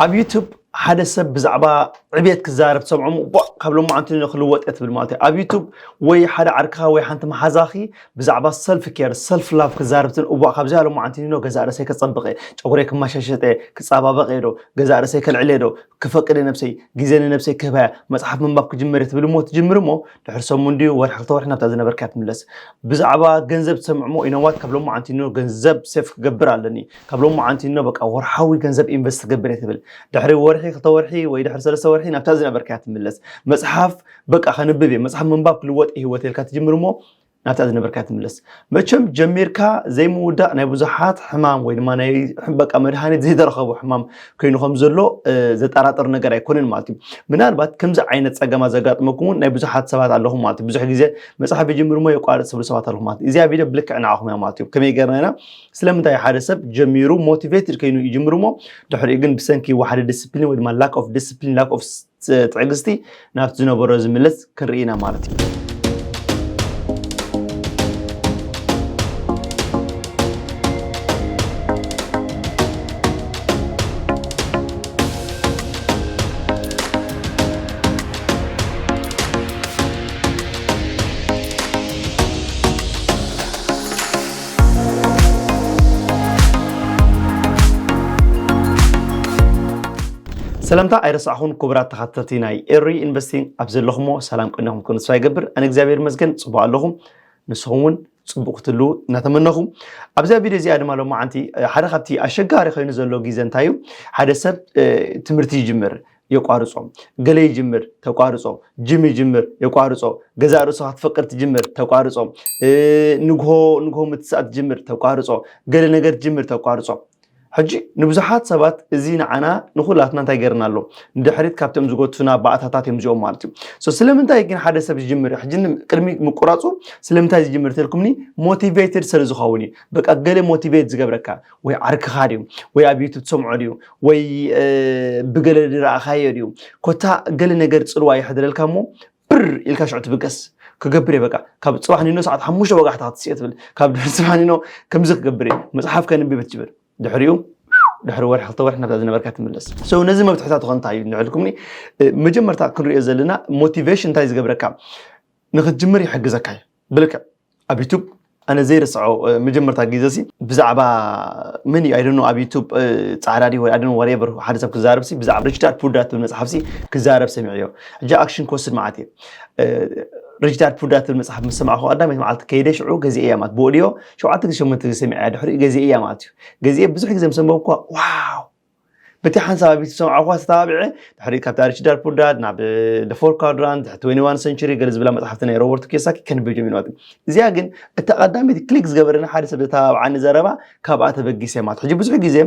ኣብ ዩቱብ ሓደ ሰብ ብዛዕባ ዕብየት ክዛረብ ትሰምዖ፣ ቧ ካብ ሎማዓንቲ ንኖ ክልወጥ እየ ትብል ማለት እዩ። ኣብ ዩቱብ ወይ ሓደ ዓርክኻ ወይ ሓንቲ መሓዛኺ ብዛዕባ ሰልፍ ኬር፣ ሰልፍ ላቭ ክዛረብ ትብል፣ እቧ ካብዚኣ ሎማዓንቲ ንኖ ገዛእ ርእሰይ ከጸብቕ እየ፣ ጨጉረይ ክመሻሸጥ እየ፣ ክጸባበቕ እየ ዶ፣ ገዛእ ርእሰይ ከልዕል እየ ዶ፣ ክፈቅድ እየ ነብሰይ፣ ግዜ ንነብሰይ ክህባ እየ፣ መጽሓፍ ምንባብ ክጅምር እየ ትብል እሞ ትጅምር እሞ ድሕሪ ሰሙን ድዩ ወርሒ ክልተ ወርሒ ናብታ ዝነበርካያ ትምለስ። ብዛዕባ ገንዘብ ትሰምዕ እሞ ኢነዋት ካብ ሎማዓንቲ ንኖ ገንዘብ ሴፍ ክገብር ኣለኒ፣ ካብ ሎማዓንቲ ንኖ በቃ ወርሓዊ ገንዘብ ኢንቨስት ክገብር እየ ትብል። ድሕሪ ወርሒ ክልተ ወርሒ ወይ ድሕሪ ሰለስተ ወርሒ ናብታ ዝነበርካያ ትምለስ። መጽሓፍ በቃ ከንብብ እየ፣ መጽሓፍ ምንባብ ክልወጥ እየ ህይወት ኢልካ ትጅምር እሞ ናብታ ዝነበርካያ ትምለስ። መቸም ጀሚርካ ዘይምውዳእ ናይ ብዙሓት ሕማም ወይ ድማ ናይ በቃ መድሃኒት ዘይተረኸቦ ሕማም ኮይኑ ከም ዘሎ ዘጠራጥር ነገር ኣይኮነን ማለት እዩ። ምናልባት ከምዚ ዓይነት ጸገማት ዘጋጥመኩም እውን ናይ ብዙሓት ሰባት ኣለኹም ማለት እዩ። ብዙሕ ግዜ መጽሓፍ ይጅምር እሞ የቋርጽ ትብሉ ሰባት ኣለኹም ማለት እዩ። እዚኣ ቪድዮ ብልክዕ ንዓኹም እያ ማለት እዩ። ከመይ ገርና ኢና ስለምንታይ ሓደ ሰብ ጀሚሩ ሞቲቬትድ ኮይኑ ይጅምር እሞ ድሕሪኡ ግን ብሰንኪ ዋሕዲ ዲስፕሊን ወይ ድማ ላክ ኦፍ ዲስፕሊን፣ ላክ ኦፍ ትዕግስቲ ናብቲ ዝነበሮ ዝምለስ ክንርኢ ኢና ማለት እዩ። ሰላምታ ኣይረሳዕኹን ክቡራት ተኸታተልቲ ናይ ኤሪ ኢንቨስቲንግ፣ ኣብ ዘለኹሞ ሰላም ቅንኹም ክኑ ተስፋ ይገብር። ኣነ እግዚኣብሔር ይመስገን ጽቡቕ ኣለኹ፣ ንስኹም እውን ጽቡቕ ክትህልዉ እናተመነኹ፣ ኣብዛ ቪድዮ እዚኣ ድማ ሎማዓንቲ ሓደ ካብቲ ኣሸጋሪ ኮይኑ ዘሎ ግዜ እንታይ እዩ? ሓደ ሰብ ትምህርቲ ይጅምር የቋርጾ፣ ገለ ይጅምር ተቋርጾ፣ ጅም ይጅምር የቋርጾ፣ ገዛእ ርእስኻ ክትፈቅድ ትጅምር ተቋርጾ፣ ንግሆ ንግሆ ምትሳእ ትጅምር ተቋርጾ፣ ገለ ነገር ትጅምር ተቋርጾ። ሕጂ ንብዙሓት ሰባት እዚ ንዓና ንኹላትና እንታይ ገርና ኣሎ? ንድሕሪት ካብቶም ዝጎቱና ባእታታት እዮም እዚኦም ማለት እዩ። So ስለምንታይ ግን ሓደ ሰብ ዝጅምር? ሕጂ ን-፣ ቅድሚ ምቁራጹ ስለምንታይ ዝጅምር ተልኩምኒ? ሞቲቬትድ ስለ ዝኸውን እዩ። በቃ ገለ ሞቲቬት ዝገብረካ ወይ ዓርክኻ ድዩ? ወይ ኣብ ዩቱብ ትሰምዖ ድዩ? ወይ፣ እ፣ ብገለ ዝረኣኻዮ ድዩ? ኮታ ገለ ነገር ጽልዋ ይሕድረልካ እሞ ብር ኢልካ ሽዑ ትብገስ። ክገብር እየ በቃ። ካብ ጽባሕ ኒኖ ሰዓት ሓሙሽተ ወጋሕታ ክትስእ ትብል። ካብ ድሕሪ ጽባሕ ኒኖ ከምዚ ክገብር እየ። መጽሓፍ ከንብብ ትጅምር። ድሕሪኡ ድሕሪ ወርሒ ክልተ ወርሒ ናብታ ዝነበርካ ትምለስ። So ነዚ መፍትሕታት ኾን እንታይ እዩ እንድሕልኩምኒ፣ እ፣ መጀመርታ ክንሪኦ ዘለና ሞቲቬሽን እንታይ ዝገብረካ ንክትጅምር ይሕግዘካ እዩ። ብልክዕ ኣብ ዩቱብ ኣነ ዘይርስዖ፣ እ፣ መጀመርታ ግዜ ሲ ብዛዕባ መን እዩ? I don't know፣ ኣብ ዩቱብ፣ እ፣ ጻዕዳ ድዩ ወይ I don't know whatever ሓደ ሰብ ክዛረብ ሲ ብዛዕባ ሪች ዳድ ፑር ዳድ ትብል መጽሓፍ ሲ ክዛረብ ሰሚዐዮ። ሕጂ ኣክሽን ክወስድ መዓት እየ። እ፣ ሪች ዳድ ፑር ዳድ ትብል መጽሓፍ ምስ ሰማዕኹ ቀዳመይቲ መዓልቲ ከይደ ሽዑ ገዚኤ እያ ማለት ብኦድዮ ሸውዓተ ግዜ ሸሞንተ ግዜ ሰሚዐያ ድሕሪኡ ገዚኤ እያ ማለት እዩ። ገዚኤ ብዙሕ ግዜ ምስ ኣንበብኩዋ ዋው በቲ ሓንሳብ ኣብ ዩቱብ ሰምዓኹዋ ተተባቢዐ ድሕሪ ካብታ ሪች ዳድ ፑር ዳድ ናብ ደ ፎር ኳድራንት ትዌንቲ ዋን ሰንቸሪ ገለ ዝብላ መጽሓፍቲ ናይ ሮበርት ኪዮሳኪ ከንብብ ጀሚሩ ማለት እዩ። እዚኣ ግን እታ ቀዳመይቲ ክሊክ ዝገበረኒ ሓደ ሰብ ዘተባብዓኒ ዘረባ ካብኣ ተበጊሰ ማለት። ሕጂ ብዙሕ ግዜ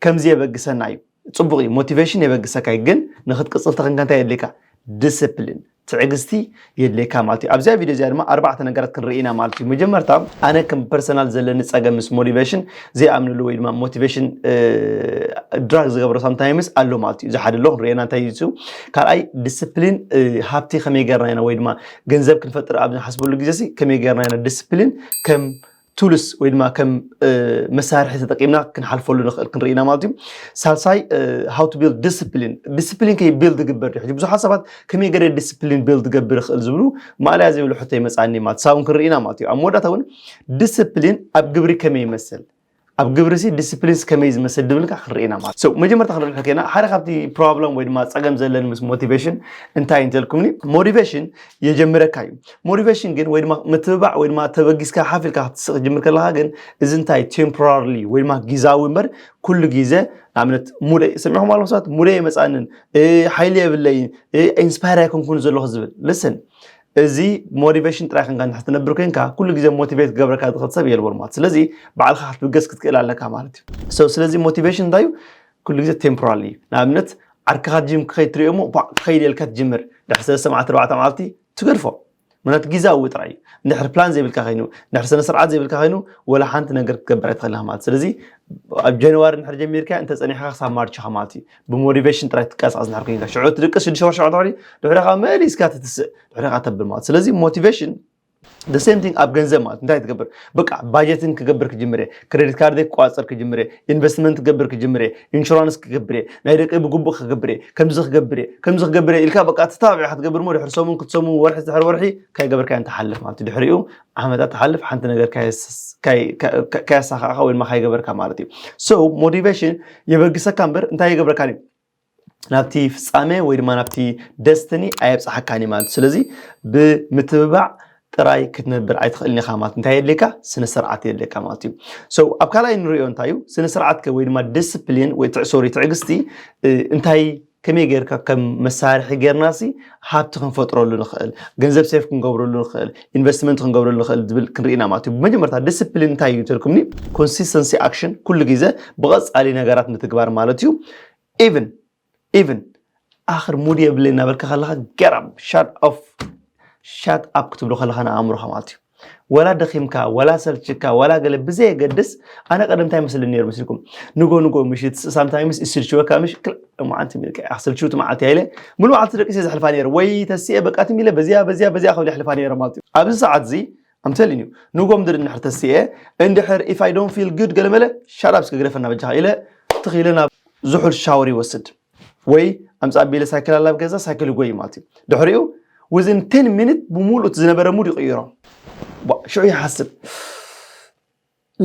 ከምዚ የበግሰና እዩ። ጽቡቕ እዩ፣ ሞቲቬሽን የበግሰካ እዩ፣ ግን ንኽትቅጽል ተኽንካ እንታይ የድልየካ? ዲስፕሊን፣ ትዕግስቲ የድልየካ ማለት እዩ። ኣብዚኣ ቪድዮ እዚኣ ድማ ኣርባዕተ ነገራት ክንርኢ ኢና ማለት እዩ። መጀመርታ ኣነ ከም ፐርሰናል ዘለኒ ጸገም ምስ ሞቲቬሽን ዘይኣምንሉ ወይ ድማ ሞቲቬሽን፣ እ፣ ድራግ ዝገብሮ ሳምታይምስ ኣሎ ማለት እዩ። እዚ ሓደ ኣሎ ክንርእየና እንታይ እዩ እሱ። ካልኣይ ዲስፕሊን፣ እ፣ ሃብቲ ከመይ ገርና ኢና ወይ ድማ ገንዘብ ክንፈጥር ኣብ ዝሓስበሉ ግዜ ሲ ከመይ ገርና ኢና ዲስፕሊን ከም ቱልስ ወይ ድማ ከም፣ እ፣ መሳርሒ ተጠቂምና ክንሓልፈሉ ንኽእል ክንርኢ ኢና ማለት እዩ። ሳልሳይ፣ እ፣ how to build discipline፣ ዲስፕሊን ከይ ቢልድ ግበር ድዩ? ሕጂ ብዙሓት ሰባት ከመይ ገይረ ዲስፕሊን ቢልድ ገብር ይኽእል ዝብሉ ማእለያ ዘይብሉ ሕቶ ይመጽኣኒ ማለት ሳውን ክንርኢ ኢና ማለት እዩ። ኣብ መወዳእታ እውን ዲስፕሊን ኣብ ግብሪ ከመይ ይመስል? ኣብ ግብሪ ሲ ዲስፕሊንስ ከመይ ዝመስል ድብል ከኣ ክንርኢ ኢና ማለት። So መጀመርታ ክንርኢ ከለና ሓደ ካብቲ ፕሮብለም ወይ ድማ ጸገም ዘለኒ ምስ ሞቲቬሽን እንታይ እንተልኩምኒ፣ ሞቲቬሽን የጀምረካ እዩ። ሞቲቬሽን ግን ወይ ድማ ምትብባዕ ወይ ድማ ተበጊስካ ሓፍ ኢልካ ክትስቕ ክትጅምር ከለኻ ግን እዚ እንታይ ቴምፖራሪ ወይ ድማ ግዛዊ እምበር ኩሉ ግዜ ንኣብነት ሙደ ሰሚዕኹም ኣለኹም ሰባት ሙደ የመጻንን፣ እ፣ ሓይሊ የብለይን፣ እ፣ ኢንስፓየር ኣይኮንኩን ዘለኹ ዝብል። ልስን እዚ ሞቲቬሽን ጥራይ ክንካ እንድሕር ትነብር ኮይንካ ኩሉ ግዜ ሞቲቬት ክገብረካ ዝኽእል ሰብ የልቦን ማለት። ስለዚ ባዕልኻ ክትብገስ ክትክእል ኣለካ ማለት እዩ። So ስለዚ ሞቲቬሽን እንታይ እዩ? ኩሉ ግዜ ቴምፖራሪ እዩ። ንኣብነት ዓርክኻ ጂም ክኸይድ ትሪኦ እሞ ቧዕ ክኸይድ የልካ ትጅምር። ድሕሪ ሰለስተ መዓልቲ ኣርባዕተ መዓልቲ ትገድፎ። ምክንያቱ ግዛዊ ጥራይ እዩ። እንድሕር ፕላን ዘይብልካ ኮይኑ፣ እንድሕር ስነ ስርዓት ዘይብልካ ኮይኑ ወላ ሓንቲ ነገር ክትገብር ኣይትኽእልን ኢኻ ማለት። ስለዚ ኣብ ጃንዋሪ እንድሕር ጀሚርካ እንተ ጸኒሕካ ክሳብ ማርች ኢኻ ማለት እዩ። ብሞቲቬሽን ጥራይ ትንቀሳቐስ እንድሕር ኮይንካ ሽዑ ትድቅስ ሽዱሽተ ወርሒ ሽዑ ድሕሪ ድሕሪ ኻብ መሊስካ ትትስእ ድሕሪ ኻብ ተብል ማለት። ስለዚ ሞቲቬሽን The same thing ኣብ ገንዘብ ማለት እንታይ ትገብር? በቃ ባጀትን ክገብር ክጅምር እየ፣ ክሬዲት ካርደይ ክቋፀር ክጅምር እየ፣ ኢንቨስትመንት ክገብር ክጅምር እየ፣ ኢንሹራንስ ክገብር እየ፣ ናይ ደቂ ብግቡእ ክገብር እየ፣ ከምዚ ክገብር እየ፣ ከምዚ ክገብር እየ ኢልካ በቃ ተተባቢዕካ ትገብር እሞ ድሕሪ ሰሙን ክትሰሙን ወርሒ ድሕሪ ወርሒ ካይገበርካ እንታይ ሓልፍ ማለት እዩ። ድሕሪኡ ዓመታት ትሓልፍ ሓንቲ ነገር ካየሳኻዕካ ወይ ድማ ካይገበርካ ማለት እዩ። So ሞቲቬሽን የበግሰካ እምበር እንታይ የገብረካን እዩ? ናብቲ ፍጻሜ ወይ ድማ ናብቲ ደስትኒ ኣየብፅሓካን እዩ ማለት እዩ። ስለዚ ብምትብባዕ ጥራይ ክትነብር ኣይትኽእልን ኢኻ ማለት እንታይ የድልየካ? ስነ ስርዓት የድልየካ ማለት እዩ። So ኣብ ካልኣይ ንሪኦ እንታይ እዩ? ስነ ስርዓት ወይ ድማ ዲስፕሊን ወይ ትዕ- ሶሪ ትዕግስቲ እንታይ ከመይ ጌርካ ከም መሳርሒ ጌርናሲ ሃብቲ ክንፈጥረሉ ንኽእል፣ ገንዘብ ሴፍ ክንገብረሉ ንኽእል፣ ኢንቨስትመንት ክንገብረሉ ንኽእል ዝብል ክንርኢና ማለት እዩ። ብመጀመርታ ዲስፕሊን እንታይ እዩ ተልኩምኒ? ኮንሲስተንሲ ኣክሽን ኩሉ ግዜ ብቐጻሊ ነገራት ምትግባር ማለት እዩ። ኢቭን ኢቭን ኣኽር ሙድ የብለይ እናበልካ ከለኻ ገራም ሻት ኦፍ ሻት ኣፕ ክትብሎ ከለኻ ንኣእምሮኻ ማለት እዩ። ወላ ደኺምካ ወላ ሰልችካ ወላ ገለ ብዘየገድስ ኣነ ቀደም እንታይ መስለኒ ነይሩ መስልኩም? ንጎ ንጎ ምሽት ሳምታይምስ ይስልችወካ ምሽ ክልተ መዓልቲ ሚልካ ኣኽሰልችውቲ መዓልቲ ኢለ ሙሉ መዓልቲ ደቂሰ ዘሕልፋ ነይረ ወይ ተስኤ በቃ ትም ኢለ በዚያ በዚያ በዚያ ክብል የሕልፋ ነይረ ማለት እዩ። ኣብዚ ሰዓት እዚ ኣምተልኒ እዩ ንጎም ድር እንድሕር ተስኤ እንድሕር if I don't feel good ገለመለ ሻዳብ እስከ ግደፈና በጃኻ ኢለ ትኽኢለ ናብ ዝሑል ሻወር ይወስድ ወይ ኣምፃ ቢለ ሳይክል ኣላ ኣብ ገዛ ሳይክል ይጎይ ማለት እዩ። ድሕሪኡ within ten ሚኒት ብሙሉእ እቲ ዝነበረ ሙድ ይቕይሮ። ሽዑ ይሓስብ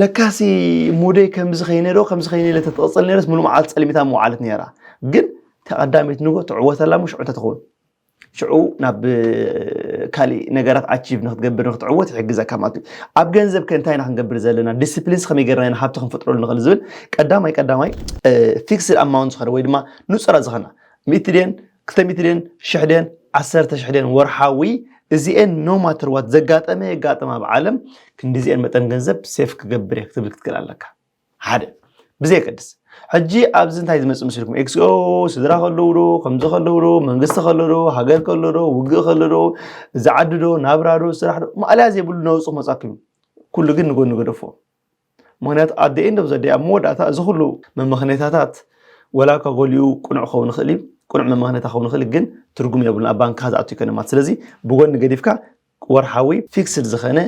ለካሲ ሙደይ ከምዚ ከይነ ዶ ከምዚ ከይነ ኢለ ተትቕፅል ነረስ ሙሉእ መዓልቲ ፀልሚታ መዋዓለት ነራ። ግን ተቐዳሚት ንጎ ትዕወተላ ሞ ሽዑ ተትኸውን ሽዑ ናብ ካሊእ ነገራት ኣቺቭ ንክትገብር ንክትዕወት ይሕግዘካ ማለት እዩ። ኣብ ገንዘብ ከ እንታይ ኢና ክንገብር ዘለና? ዲስፕሊንስ ከመይ ገርና ኢና ሃብቲ ክንፈጥረሉ ንኽእል ዝብል ቀዳማይ ቀዳማይ ፊክስድ ኣማውንት ዝኾነ ወይ ድማ ንፁራት ዝኾና ሚእቲ ድየን ክልተ ሚእቲ ድየን ሽሕ ድየን ዓሰርተ ሽሕ ድየን ወርሓዊ እዚኤን ኖ ማተር ዋት ዘጋጠመ የጋጠም ኣብ ዓለም ክንዲዚኤን መጠን ገንዘብ ሴፍ ክገብር እየ ክትብል ክትክእል ኣለካ። ሓደ ብዘየገድስ ሕጂ ኣብዚ እንታይ ዝመፅእ ምስልኩም ኤክስኦ ስድራ ከለዉ ዶ ከምዚ ከለዉ ዶ መንግስቲ ከሎ ዶ ሃገር ከሎ ዶ ውግእ ከሎ ዶ እዚ ዓዲ ዶ ናብራ ዶ ስራሕ ዶ ማእለያ ዘይብሉ ነውፁ ክመፃኩም እዩ። ኩሉ ግን ንጎኒ ገደፎ። ምክንያቱ ኣደ ኤንድ ኦፍ ዘ ደይ ኣብ መወዳእታ እዚ ኩሉ መመክነታታት ወላ እኳ ገሊኡ ቅኑዕ ክኸውን ይኽእል እዩ ቅኑዕ መመክነታ ክኸውን ይኽእል ግን ትርጉም የብሉን ኣብ ባንክካ ዝኣቱ ይኮነ ማለት ስለዚ ብጎኒ ገዲፍካ ወርሓዊ ፊክስድ ዝኸነ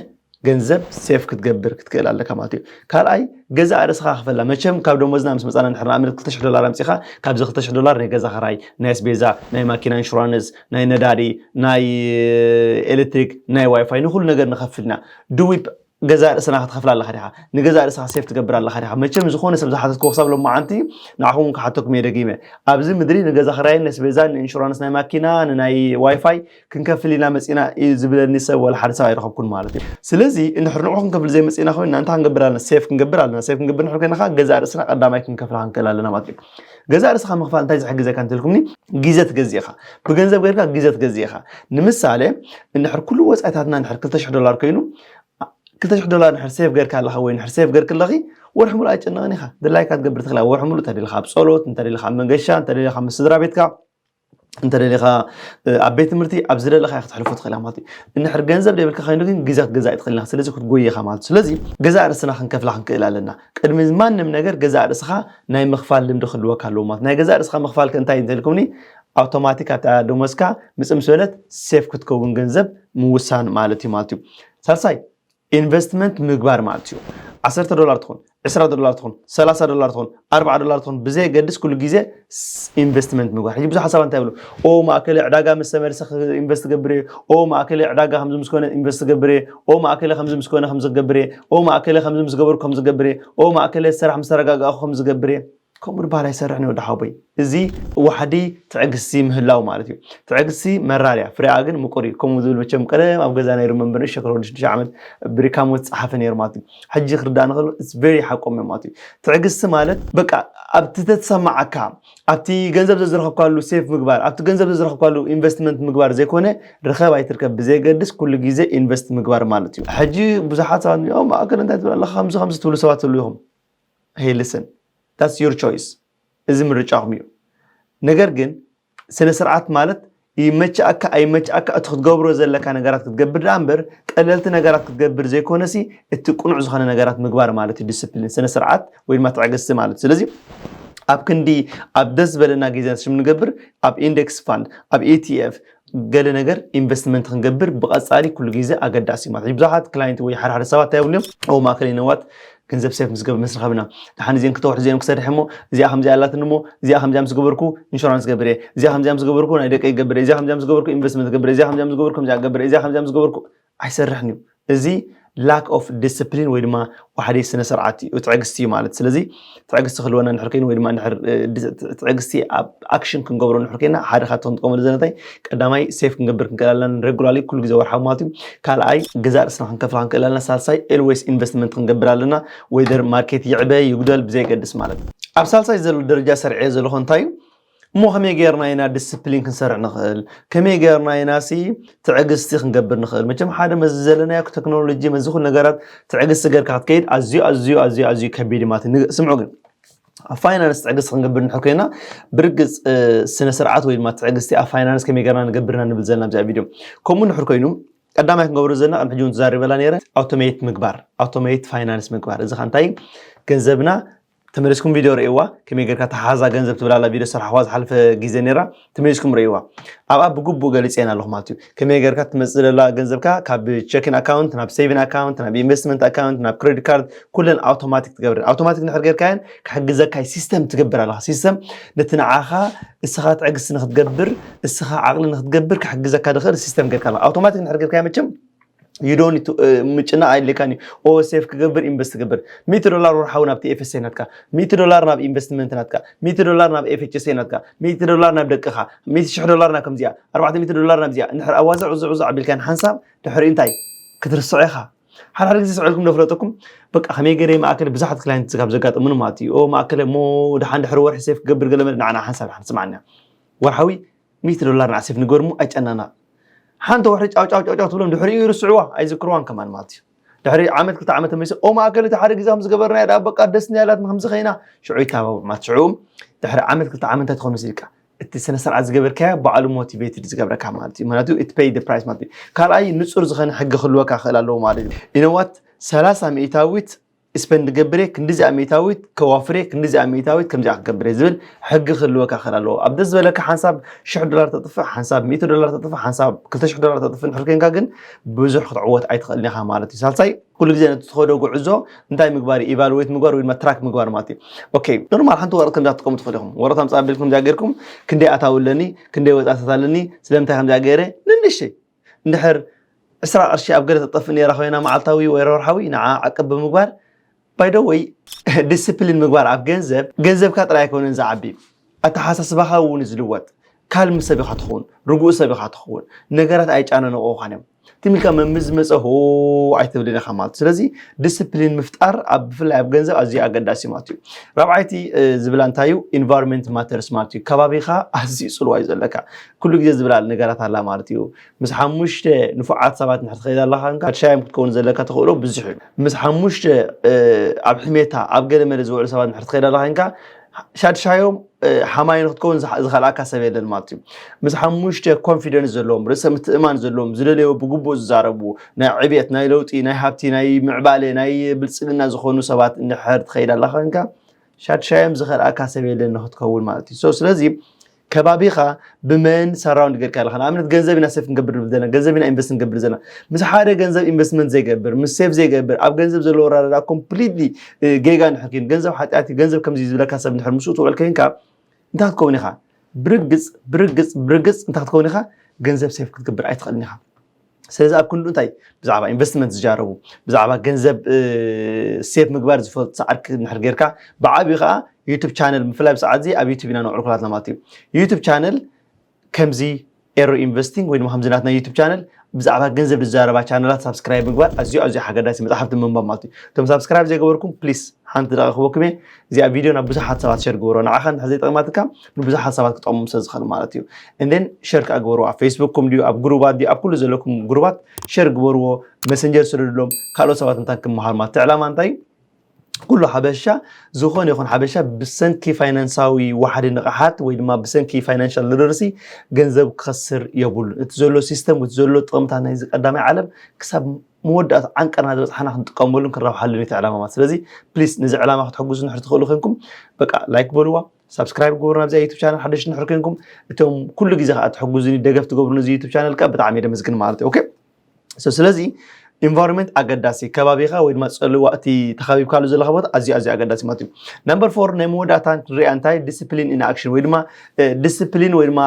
ገንዘብ ሴፍ ክትገብር ክትክእል ኣለካ ማለት እዩ። ካልኣይ ገዛ ርእስኻ ክፈላ መቸም ካብ ደሞዝና ምስ መፃና ንሕር ንኣብነት ክልተ ሽሕ ዶላር ኣምፂኻ ካብዚ ክልተ ሽሕ ዶላር ናይ ገዛ ክራይ ናይ ኣስቤዛ ናይ ማኪና ኢንሹራንስ ናይ ነዳዲ ናይ ኤሌክትሪክ ናይ ዋይፋይ ንኩሉ ነገር ንኸፍልና ድዊ ገዛ ርእስና ክትኸፍላ ኣለኻ ዲኻ ንገዛ ርእስኻ ሴፍ ትገብር ኣለኻ ዲኻ መቸም ዝኾነ ሰብ ዝሓተትክዎ ክሳብ ሎማዓንቲ ንዓኹም ክሓተኩም እየ ደጊመ ኣብዚ ምድሪ ንገዛ ክራይን ነስቤዛን ንኢንሹራንስ ናይ ማኪና ንናይ ዋይፋይ ክንከፍል ኢና መፂና እዩ ዝብለኒ ሰብ ወላ ሓደ ሰብ ኣይረኸብኩን ማለት እዩ። ስለዚ እንድሕር ንዑ ክንከፍል ዘይመፂና ኮይንና እንታይ ክንገብር ኣለና? ሴፍ ክንገብር ኣለና። ሴፍ ክንገብር ንሕር ኮይና ከዓ ገዛ ርእስና ቀዳማይ ክንከፍላ ክንክእል ኣለና ማለት እዩ። ገዛ ርእስኻ ምኽፋል እንታይ ዝሕግዘካ እንተልኩምኒ ግዜ ትገዝእ ኢኻ። ብገንዘብ ገርካ ግዜ ትገዝእ ኢኻ። ንምሳሌ እንድሕር ኩሉ ወፃኢታትና እንድሕር ክልተ ሽሕ ዶላር ኮይኑ ክልተ ሽሕ ዶላር እንድሕር ሴፍ ገርካ ኣለኻ ወይ እንድሕር ሴፍ ገርክ ኣለኺ ወርሒ ሙሉእ ኣይጨነቕን ኢኻ። ድላይካ ትገብር ትኽእል ወርሒ ሙሉእ እንተደሊኻ ኣብ ጸሎት እንተደሊኻ ኣብ መንገሻ እንተደሊኻ ምስ ስድራ ቤትካ እንተደሊኻ ኣብ ቤት ትምህርቲ ኣብ ዝደለኻ ክትሕልፎ ትኽእል ማለት እዩ። እንድሕር ገንዘብ ደይብልካ ኮይኑ ግን ግዜ ክትገዛእ ትኽእል ኢኻ። ስለዚ ክትጎይ ኢኻ ማለት እዩ። ስለዚ ገዛእ ርእስና ክንከፍላ ክንክእል ኣለና። ቅድሚ ማንም ነገር ገዛእ ርእስኻ ናይ ምኽፋል ልምዲ ክህልወካ ኣለዎ ማለት ናይ ገዛእ ርእስኻ ምኽፋል እንታይ እንተልኩምኒ ኣውቶማቲክ ኣብታ ደሞዝካ ምፅእ ምስ በለት ሴፍ ክትከውን ገንዘብ ምውሳን ማለት እዩ ማለት እዩ። ሳልሳይ ኢንቨስትመንት ምግባር ማለት እዩ። ዓሰርተ ዶላር ትኹን ዕስራ ዶላር ትኹን ሰላሳ ዶላር ትኹን ኣርባዓ ዶላር ትኹን ብዘየገድስ ኩሉ ግዜ ኢንቨስትመንት ምግባር። ሕጂ ብዙሓት ሰባት እንታይ ይብሉ? ኦ ማእከለ ዕዳጋ ምስ ተመልሰ ኢንቨስት ገብር እየ። ኦ ማእከለ ዕዳጋ ከምዚ ምስ ኮነ ኢንቨስት ገብር እየ። ኦ ማእከለ ከምዚ ምስ ኮነ ከምዚ ገብር እየ። ኦ ማእከለ ከምዚ ምስ ገበርኩ ከምዚ ገብር እየ። ኦ ማእከለ ስራሕ ምስ ተረጋጋእኩ ከምዚ ገብር እየ። ከምኡ ድበሃል ኣይሰርሕን እዩ ወዲ ሓወቦይ። እዚ ዋሕዲ ትዕግስቲ ምህላው ማለት እዩ። ትዕግስቲ መራር እያ፣ ፍሬኣ ግን ምቁር እዩ። ከምኡ ዝብል መቸም ቀደም ኣብ ገዛ ነይሩ መምህር ንእሽቶ ከለኹ ወዲ ሽዱሽተ ዓመት ብሪካሞ ዝፀሓፈ ነይሩ ማለት እዩ። ሕጂ ክርዳእ ንኽእል it's very ሓቆም እዮም ማለት እዩ። ትዕግስቲ ማለት በቃ ኣብቲ ተተሰማዓካ ኣብቲ ገንዘብ ዘዝረኸብካሉ ሴፍ ምግባር ኣብቲ ገንዘብ ዘዝረኸብካሉ ኢንቨስትመንት ምግባር ዘይኮነ ርኸብ ኣይትርከብ ብዘየገድስ ኩሉ ግዜ ኢንቨስት ምግባር ማለት እዩ። ሕጂ ብዙሓት ሰባት ማእከል እንታይ ትብል ኣለካ ከምዚ ከምዚ ትብሉ ሰባት ትብሉ ኢኹም። Hey listen that's your choice እዚ ምርጫኹም እዩ። ነገር ግን ስነ ስርዓት ማለት ይመችኣካ ኣይመችኣካ እቲ ክትገብሮ ዘለካ ነገራት ክትገብር ደኣ እምበር ቀለልቲ ነገራት ክትገብር ዘይኮነሲ እቲ ቅኑዕ ዝኾነ ነገራት ምግባር ማለት እዩ ዲስፕሊን ስነ ስርዓት ወይ ድማ ትዕግስቲ ማለት እዩ። ስለዚ ኣብ ክንዲ ኣብ ደስ ዝበለና ግዜ ሽም ንገብር ኣብ ኢንደክስ ፋንድ ኣብ ኢቲኤፍ ገለ ነገር ኢንቨስትመንት ክንገብር ብቐጻሊ ኩሉ ግዜ ኣገዳሲ እዩ ማለት እዩ። ብዙሓት ክላይንት ወይ ሓደ ሓደ ሰባት እንታይ ይብሉ እዮም? "ኦ፣ ማእከል ይነዋት ገንዘብ ሴፍ ምስ ገብ-፣ ምስ ረኸብና፣ ደሓን እዚአን ክተውሕ እዚአን ክሰርሕ እሞ፣ እዚኣ ከምዚኣ ኣላትኒ እሞ፣ እዚኣ ከምዚኣ ምስ ገበርኩ ኢንሹራንስ ገብር እየ፣ እዚኣ ከምዚኣ ምስ ገበርኩ ናይ ደቀይ ገብር እየ፣ እዚኣ ከምዚኣ ምስ ገበርኩ ኢንቨስትመንት ገብር እየ፣ እዚኣ ከምዚኣ ምስ ገበርኩ ከምዚኣ ገብር እየ፣ እዚኣ ከምዚኣ ምስ ገበርኩ" ኣይሰርሕን እዩ። እዚ ላክ ኦፍ ዲስፕሊን ወይ ድማ ዋሕዲ ስነ ስርዓት እዩ፣ ትዕግስቲ እዩ ማለት። ስለዚ ትዕግስቲ ክህልወና እንድሕር ኮይኑ ወይ ድማ እንድሕር፣ እ፣ ድ-፣ ትዕግስቲ ኣብ ኣክሽን ክንገብሮ እንድሕር ኮይና፣ ሓደ ካብቲ ክንጥቀመሉ ዘለና እንታይ፣ ቀዳማይ ሴፍ ክንገብር ክንክእል ኣለና፣ ሬጉላርሊ ኩሉ ግዜ ወርሓዊ ማለት እዩ። ካልኣይ ገዛእ ርእስና ክንከፍላ ክንክእል ኣለና። ሳልሳይ ኤልዌይስ ኢንቨስትመንት ክንገብር ኣለና፣ ወይደር ማርኬት ይዕበ ይጉደል ብዘይገድስ ማለት እዩ። ኣብ ሳልሳይ ዘሎ ደረጃ ሰርዐ ዘለኹ እንታይ እዩ? እሞ ከመይ ጌርና ኢና ዲስፕሊን ክንሰርዕ ንኽእል? ከመይ ጌርና ኢና ሲ ትዕግስቲ ክንገብር ንኽእል? መቸም ሓደ መዚ ዘለናዮ ቴክኖሎጂ፣ መዚ ኩሉ ነገራት ትዕግስቲ ጌርካ ክትከይድ ኣዝዩ፣ ኣዝዩ፣ ኣዝዩ፣ ኣዝዩ ከቢድ እዩ ማለት እዩ። ንግ-፣ ስምዑ ግን፣ ኣብ ፋይናንስ ትዕግስቲ ክንገብር እንድሕር ኮይና፣ ብርግጽ፣ እ፣ ስነ ስርዓት ወይ ድማ ትዕግስቲ ኣብ ፋይናንስ ከመይ ጌርና ንገብርና ንብል ዘለና ኣብዚኣ ቪድዮ። ከምኡ እንድሕር ኮይኑ፣ ቀዳማይ ክንገብሮ ዘለና፣ ቅድሚ ሕጂ እውን ተዛሪበላ ነይረ፣ ኣውቶሜት ምግባር፣ ኣውቶሜት ፋይናንስ ምግባር። እዚ ኸ እንታይ? ገንዘብና ተመሊስኩም ቪድዮ ርእይዋ፣ ከመይ ጌርካ ተሓዛ ገንዘብ ትብል ኣላ ቪድዮ ዝሰርሓዋ ዝሓለፈ ግዜ ነይራ፣ ተመሊስኩም ርእይዋ። ኣብኣ ብግቡእ ገሊጸ ኣለኹ ማለት እዩ። ከመይ ጌርካ ትመጽእ ዘላ ገንዘብካ ካብ ቸኪን ኣካውንት ናብ ሴቪን ኣካውንት፣ ናብ ኢንቨስትመንት ኣካውንት፣ ናብ ክሬዲት ካርድ፣ ኩለን ኣውቶማቲክ ትገብረን። ኣውቶማቲክ እንድሕር ጌርካየን ክሕግዘካ እዩ። ሲስተም ትገብር ኣለኻ። ሲስተም ነቲ ንዓኻ እስኻ ትዕግስቲ ንክትገብር፣ እስኻ ዓቕሊ ንክትገብር ክሕግዘካ ዝኽእል ሲስተም ጌርካ ኣለኻ። ኣውቶማቲክ እንድሕር ጌርካዮ መቸም you don't need to፣ እ፣ ምጭናቕ ኣየድልየካን እዩ። ኦ፣ ሴፍ ክገብር፣ ኢንቨስት ክገብር። ሚእቲ ዶላር ወርሓዊ ናብ ቲ ኤፍ ኤስ ኤ ናትካ፣ ሚእቲ ዶላር ናብ ኢንቨስትመንት ናትካ፣ ሚእቲ ዶላር ናብ ኤፍ ኤች ኤስ ኤ ናትካ፣ ሚእቲ ዶላር ናብ ደቅኻ፣ ሚእቲ ሽሕ ዶላር ናብ ከምዚኣ፣ ኣርባዕተ ሚእቲ ዶላር ናብዚኣ። እንድሕር ኣዋዘዕ፣ ውዝዕ፣ ውዝዕ ኣቢልካን ሓንሳብ ድሕሪኡ እንታይ ክትርስዖ ኢኻ። ሓደ ሓደ ግዜ ስዕልኩም ዶ ፍለጠኩም? በቃ ከመይ ገይረ ማእከል ብዙሓት ክላይንት ካብ ዘጋጠሙኒ ማለት እዩ። ኦ፣ ማእከል እሞ ደሓን ድሕሪ ወርሒ ሴፍ ክገብር ገለ መለ፣ ንዓና ሓንሳብ ሓንሳብ ስምዓና። ወርሓዊ ሚእቲ ዶላር ንዓ ሴፍ ንግበር እሞ ኣይጨናናቕ። ሓንቲ ወርሒ ጫው ጫው ጫው ጫው ትብሎም፣ ድሕሪኡ ይርስዕዋ፣ ኣይዝክርዋን ከማን ማለት እዩ። ድሕሪ ዓመት ክልተ ዓመት ተመሊሱ፣ ኦ ማእከል እቲ ሓደ ግዜ ከም ዝገበርናዮ ደኣ በቃ ደስ እንድያ ኢላትና ከምዚ ኸይና፣ ሽዑ ይተባብዑ ማለት። ሽዑ ድሕሪ ዓመት ክልተ ዓመት እንታይ ትኾን መሲልካ? እቲ ስነ ስርዓት ዝገበርካዮ ባዕሉ ሞቲቬትድ ዝገብረካ ማለት እዩ። ምክንያቱ እቲ ፔይ ፕራይስ ማለት እዩ። ካልኣይ ንጹር ዝኾነ ሕጊ ክህልወካ ክእል ኣለዎ ማለት እዩ። ኢነዋት ሰላሳ ሚእታዊት ስፐንድ ገብር እየ፣ ክንዲዚኣ ሚእታዊት ከዋፍር እየ፣ ክንዲዚኣ ሚእታዊት ከምዚኣ ክገብር እየ ዝብል ሕጊ ክህልወካ ክእል ኣለዎ። ኣብ ደስ ዝበለካ ሓንሳብ ሽሕ ዶላር ተጥፍእ፣ ሓንሳብ ሚእቲ ዶላር ተጥፍእ፣ ሓንሳብ ክልተ ሽሕ ዶላር ተጥፍእ እንድሕር ኮይንካ ግን ብዙሕ ክትዕወት ኣይትኽእልን ኢኻ ማለት እዩ። ሳልሳይ ኩሉ ግዜ ነቲ ትኸዶ ጉዕዞ እንታይ ምግባር እዩ? ኢቫሉዌት ምግባር ወይ ድማ ትራክ ምግባር ማለት እዩ። ኦኬ፣ ኖርማል ሓንቲ ወረቐት ከምዛ ክትጥቀሙ ትኽእሉ ኢኹም። ወረቐት ኣምጻእ ኣቢልኩም ከምዛ ጌርኩም ክንደይ ኣታዊ ኣለኒ፣ ክንደይ ወጻእታት ኣለኒ፣ ስለምንታይ ከምዛ ገይረ፣ ንንእሽተይ እንድሕር ዕስራ ቅርሺ ኣብ ገለ ተጠፍእ ነይራ ኮይና መዓልታዊ ወይ ወርሓዊ ንዓ ዓቅብ ብምግባር፣ ባይ ደ ወይ ዲስፕሊን ምግባር ኣብ ገንዘብ፣ ገንዘብካ ጥራይ ኣይኮነን ዝዓቢ፣ ኣተሓሳስባኻ እውን ዝልወጥ፣ ካልም ሰብ ኢኻ ትኸውን፣ ርጉእ ሰብ ኢኻ ትኸውን። ነገራት ኣይጫነነቑኻን እዮም። ትም ኢልካ መምዝ ዝመፀ ሆ ኣይትብልን ኢኻ ማለት እዩ። ስለዚ ዲስፕሊን ምፍጣር ኣብ፣ ብፍላይ ኣብ ገንዘብ ኣዝዩ ኣገዳሲ ማለት እዩ። ራብዓይቲ፣ እ፣ ዝብላ እንታይ እዩ? ኢንቫይሮንመንት ማተርስ ማለት እዩ። ከባቢኻ ኣዝዩ ፅልዋ እዩ ዘለካ። ኩሉ ግዜ ዝብላ ነገራት ኣላ ማለት እዩ። ምስ ሓሙሽተ ንፉዓት ሰባት እንድሕር ትኸይድ ኣለኻ፣ ሻዮም ክትከውን ዘለካ ተኽእሎ ብዙሕ እዩ። ምስ ሓሙሽተ፣ እ፣ ኣብ ሕሜታ፣ ኣብ ገለ መለ ዝውዕሉ ሰባት እንድሕር ትኸይድ ኣለኻ፣ ሻድሻዮም፣ እ፣ ሓማይ ንክትከውን ዝኸ-፣ ዝኸልኣካ ሰብ የለን ማለት እዩ። ምስ ሓሙሽተ ኮንፊደንስ ዘለዎም፣ ርእሰ ምትእማን ዘለዎም፣ ዝደለዮ ብግቡእ ዝዛረቡ፣ ናይ ዕብየት፣ ናይ ለውጢ፣ ናይ ሃብቲ፣ ናይ ምዕባለ፣ ናይ ብልጽግና ዝኾኑ ሰባት እንድሕር ትኸይድ ኣለኻ ኮይንካ፣ ሻድሻዮም ዝኸልኣካ ሰብ የለን ንክትከውን ማለት እዩ። So፣ ስለዚ ከባቢኻ ብመን ሰራውንድ ጌርካ ኣለኻ? ንኣብነት ገንዘብ ኢና ሴፍ ክንገብር ንብል ዘለና፣ ገንዘብ ኢና ኢንቨስት ክንገብር ዘለና። ምስ ሓደ ገንዘብ ኢንቨስትመንት ዘይገብር፣ ምስ ሴፍ ዘይገብር፣ ኣብ ገንዘብ ዘለዎ ኣረዳድኣ ኮምፕሊትሊ፣ እ፣ ጌጋ እንድሕር ኮይኑ፣ ገንዘብ ሓጢኣት እዩ፣ ገንዘብ ከምዚ እዩ ዝብለካ ሰብ እንድሕር ምስኡ ትውዕል ኮይንካ፣ እንታይ ክትከውን ኢኻ? ብርግጽ፣ ብርግጽ፣ ብርግጽ እንታይ ክትከውን ኢኻ? ገንዘብ ሴፍ ክትገብር ኣይትኽእልን ኢኻ። ስለዚ ኣብ ክንዱ እንታይ ብዛዕባ ኢንቨስትመንት ዝጃረቡ፣ ብዛዕባ ገንዘብ፣ እ፣ ሴፍ ምግባር ዝፈልጡ ሰዓርክ እንድሕር ጌርካ፣ ብዓብዩ ከዓ ዩቱብ ቻነል፣ ብፍላይ ብሰዓት እዚ ኣብ ዩቱብ ኢና ነውዕል ኩላትና ማለት እዩ። ዩቱብ ቻነል ከምዚ ኤሮ ኢንቨስቲንግ ወይ ድማ ከምዚ ናትና ዩቱብ ቻነል ብዛዕባ ገንዘብ ዝዛረባ ቻነላት ሳብስክራይብ ምግባር ኣዝዩ፣ ኣዝዩ ሓገዳሲ፣ መጽሓፍቲ ምንባብ ማለት እዩ። እቶም ሳብስክራይብ ዘይገበርኩም ፕሊስ ሓንቲ ደቂቕ ክህበኩም እየ። እዚኣ ቪድዮ ናብ ብዙሓት ሰባት ሸር ግበሮ። ንዓኻ እንድሕር ዘይጠቕማትካ ንብዙሓት ሰባት ክጠቕሞም ስለ ዝኽእል ማለት እዩ። And then ሸር ከኣ ግበርዎ። ኣብ ፌስቡክኩም ድዩ፣ ኣብ ግሩባት ድዩ፣ ኣብ ኩሉ ዘለኩም ግሩባት ሸር ግበርዎ። መሰንጀር ስደዱሎም፣ ካልኦት ሰባት እንታይ ክመሃሩ ማለት። እቲ ዕላማ እንታይ እዩ? ኩሉ ሓበሻ፣ ዝኾነ ይኹን ሓበሻ ብሰንኪ ፋይናንሳዊ ዋሕዲ ንቕሓት ወይ ድማ ብሰንኪ ፋይናንሻል ሊተረሲ ገንዘብ ክኸስር የብሉን። እቲ ዘሎ ሲስተም፣ እቲ ዘሎ ጥቕምታት ናይዚ ቀዳማይ ዓለም ክሳብ መወዳእታ ዓንቀርና ዝበፅሓና ክንጥቀመሉን ክንረብሓሉን እቲ ዕላማ ማለት። ስለዚ ፕሊስ ነዚ ዕላማ ክትሕግዙ ንሕር ትኽእሉ ኮንኩም በቃ ላይክ በልዋ፣ ሳብስክራይብ ግበሩ ናብዚኣ ዩቱብ ቻነል ሓደሽ ንሕር ኮንኩም። እቶም ኩሉ ግዜ ከዓ ትሕግዙኒ ደገፍ ትገብሩ ነዚ ዩቱብ ቻነል ከዓ ብጣዕሚ የደመስግን ማለት እዩ። ኦኬ። So ስለዚ ኢንቫይሮንመንት ኣገዳሲ፣ ከባቢኻ ወይ ድማ ፅልዋ እቲ ተኸቢብካሉ ዘለኻ ቦታ ኣዝዩ ኣዝዩ ኣገዳሲ ማለት እዩ። ነምበር ፎር ናይ መወዳእታ ንሪኣ እንታይ ዲስፕሊን ኢን ኣክሽን ወይ ድማ ዲስፕሊን ወይ ድማ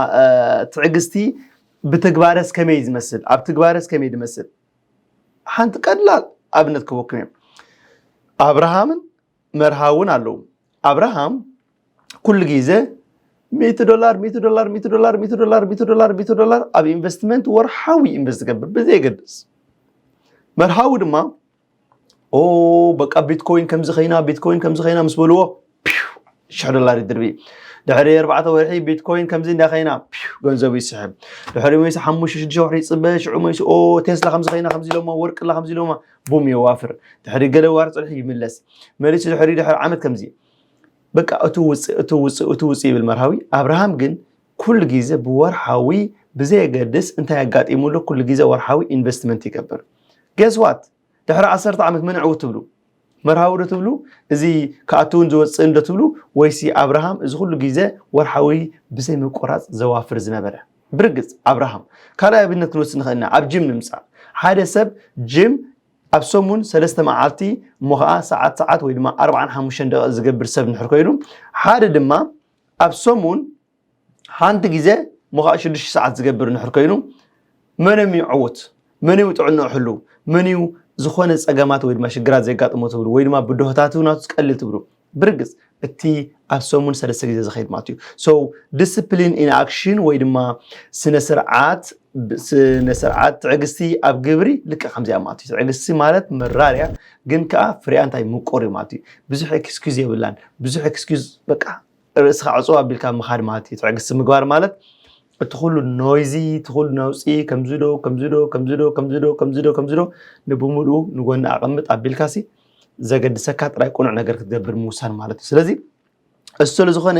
ትዕግስቲ ብትግባረስ ከመይ ዝመስል ኣብ ትግባረስ ከመይ ዝመስል ሓንቲ ቀላል ኣብነት ክበኩም እዮም። ኣብርሃምን መርሃውን ኣለዉ። ኣብርሃም ኩሉ ግዜ ሚእቲ ዶላር ሚእቲ ዶላር ሚእቲ ዶላር ሚእቲ ዶላር ሚእቲ ዶላር ሚእቲ ዶላር ኣብ ኢንቨስትመንት ወርሓዊ ኢንቨስት ዝገብር ብዘየገድስ። መርሃዊ ድማ ኦ በቃ ቢትኮይን ከምዚ ኸይና ቢትኮይን ከምዚ ኸይና ምስ በልዎ ሽሕ ዶላር ይድርቢ። ድሕሪ ኣርባዕተ ወርሒ ቢትኮይን ከምዚ እንዳኸይና ገንዘቡ ይስሕብ። ድሕሪ መይሲ ሓሙሽተ ሽዱሽተ ወርሒ ይፅበ ሽዑ መይሲ ኦ ቴስላ ከምዚ ኸይና ከምዚ ኢሎማ ወርቅላ ከምዚ ኢሎማ ቡም የዋፍር። ድሕሪ ገለ ዋር ፅንሒ ይምለስ። መሊሱ ድሕሪ ድሕሪ ዓመት ከምዚ በቃ እቲ ውፅእ እቲ ውፅእ እቲ ውፅእ ይብል መርሃዊ። ኣብርሃም ግን ኩሉ ግዜ ብወርሓዊ ብዘየገድስ እንታይ ኣጋጢሙሉ ኩሉ ግዜ ወርሓዊ ኢንቨስትመንት ይገብር። ገስዋት ድሕሪ ዓሰርተ ዓመት መን ዕውት ትብሉ? መርሃዊ ዶ ትብሉ? እዚ ክኣትውን ዝወፅእን ዶ ትብሉ? ወይሲ ኣብርሃም እዚ ኩሉ ግዜ ወርሓዊ ብዘይ ምቁራፅ ዘዋፍር ዝነበረ? ብርግፅ ኣብርሃም። ካልኣይ ኣብነት ክንወስድ ንኽእል ኢና። ኣብ ጅም ንምፃእ። ሓደ ሰብ ጅም ኣብ ሰሙን ሰለስተ መዓልቲ እሞ ከዓ ሰዓት ሰዓት ወይ ድማ ኣርባዓን ሓሙሽተን ደቂቕ ዝገብር ሰብ እንድሕር ኮይኑ ሓደ ድማ ኣብ ሰሙን ሓንቲ ግዜ እሞ ከዓ ሽዱሽተ ሰዓት ዝገብር እንድሕር ኮይኑ መን እዩ ዕውት? መን እዩ ጥዕንኡ ሕሉው? መን እዩ ዝኾነ ፀገማት ወይ ድማ ሽግራት ዘጋጥሞ ትብሉ ወይ ድማ ብድሆታቱ ናቱ ቀልል ትብሉ? ብርግፅ እቲ ኣብ ሰሙን ሰለስተ ግዜ ዝኸይድ ማለት እዩ። So ዲስፕሊን ኢን ኣክሽን ወይ ድማ ስነ ስርዓት ስነ ስርዓት ትዕግስቲ ኣብ ግብሪ ልክዕ ከምዚኣ ማለት እዩ። ትዕግስቲ ማለት መራር እያ ግን ከዓ ፍሬኣ እንታይ ምቁር እዩ ማለት እዩ። ብዙሕ ኤክስኪዝ የብላን። ብዙሕ ኤክስኪዝ በቃ ርእስኻ ዕፅው ኣቢልካ ምኻድ ማለት እዩ። ትዕግስቲ ምግባር ማለት እቲ ኩሉ ኖይዚ እቲ ኩሉ ነውፂ ከምዚ ዶ ከምዚ ዶ ከምዚ ዶ ከምዚ ዶ ከምዚ ዶ ከምዚ ዶ ንብሙሉኡ ንጎኒ ኣቐምጥ ኣቢልካሲ ዘገድሰካ ጥራይ ቁኑዕ ነገር ክትገብር ምውሳን ማለት እዩ። ስለዚ እሱ ስለ ዝኾነ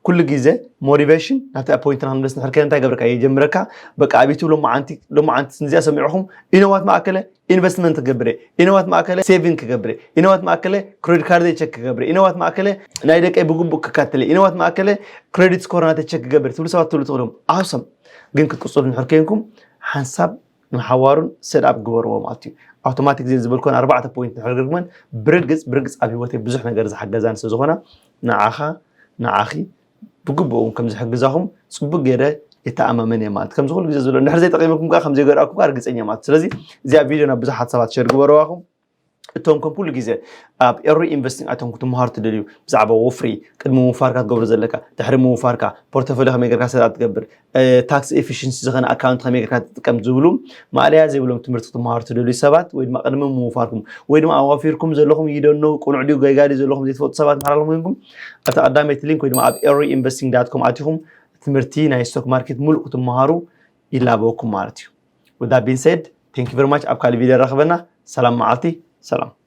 ኩሉ ግዜ ሞቲቬሽን ናብቲ ኣፖይንትና ክንመለስ ንሕር ከይና እንታይ ገብረካ የጀምረካ። በቃ ኣብይቲ ሎማዓንቲ ሎማዓንቲ ንዚኣ ሰሚዕኹም ኢነዋት ማእከለ ኢንቨስትመንት ክገብር እየ፣ ኢነዋት ማእከለ ሴቪንግ ክገብር እየ፣ ኢነዋት ማእከለ ክሬዲት ካርድ ቸክ ክገብር እየ፣ ኢነዋት ማእከለ ናይ ደቀይ ብግቡእ ክካተል እየ፣ ኢነዋት ማእከለ ክሬዲት ስኮር ናተይ ቸክ ክገብር እየ ትብሉ ሰባት ትብሉ ትኽእሉ። ኣውሰም ግን ክትቅፅሉ ንሕር ከይንኩም ሓንሳብ ንሓዋሩን ሰድኣፕ ግበርዎ ማለት እዩ። ኣውቶማቲክ ዜን ዝበልኮን ኣርባዕተ ፖይንት ንሕር ግርግመን ብርግፅ ብርግፅ ኣብ ህይወተይ ብዙሕ ነገር ዝሓገዛን ስለ ዝኾና ንዓኻ ንዓኺ ብግቡእ እውን ከም ዝሕግዛኹም ፅቡቅ ገይረ ይተኣማመን እየ ማለት ከምዚ ኩሉ ግዜ ዝብሎ እንድሕር ዘይጠቂመኩም ከዓ ከም ዘይገርኣኩም ከዓ ርግፀኛ ማለት ስለዚ እዚኣ ቪድዮ ናብ ብዙሓት ሰባት ሸር ግበረዋኹም። እቶም ከም ኩሉ ግዜ ኣብ ኤሪ ኢንቨስቲንግ ኣቶም ክትመሃሩ ትደልዩ ብዛዕባ ወፍሪ ቅድሚ ምውፋርካ ትገብሮ ዘለካ ድሕሪ ምውፋርካ ፖርቶፎሊዮ ከመይ ጌርካ ሰት ትገብር ታክስ ኤፊሽንሲ ዝኾነ ኣካውንት ከመይ ጌርካ ትጥቀም ዝብሉ ማእለያ ዘይብሎም ትምህርቲ ክትመሃሩ ትደልዩ ሰባት ወይ ድማ ቅድሚ ምውፋርኩም ወይ ድማ ኣዋፊርኩም ዘለኹም ይደኖ ቁኑዕ ድዩ ገይጋ ድዩ ዘለኹም ዘይትፈልጡ ሰባት እንድሕር ኣለኹም ኮይንኩም ኣብቲ ቀዳመይቲ ሊንክ ወይ ድማ ኣብ ኤሪ ኢንቨስቲንግ ዳት ኮም ኣቲኹም ትምህርቲ ናይ ስቶክ ማርኬት ሙሉእ ክትመሃሩ ይላበወኩም ማለት እዩ። With that being said, thank you very much ኣብ ካልእ ቪድዮ ንራኸበና። ሰላም መዓልቲ። ሰላም።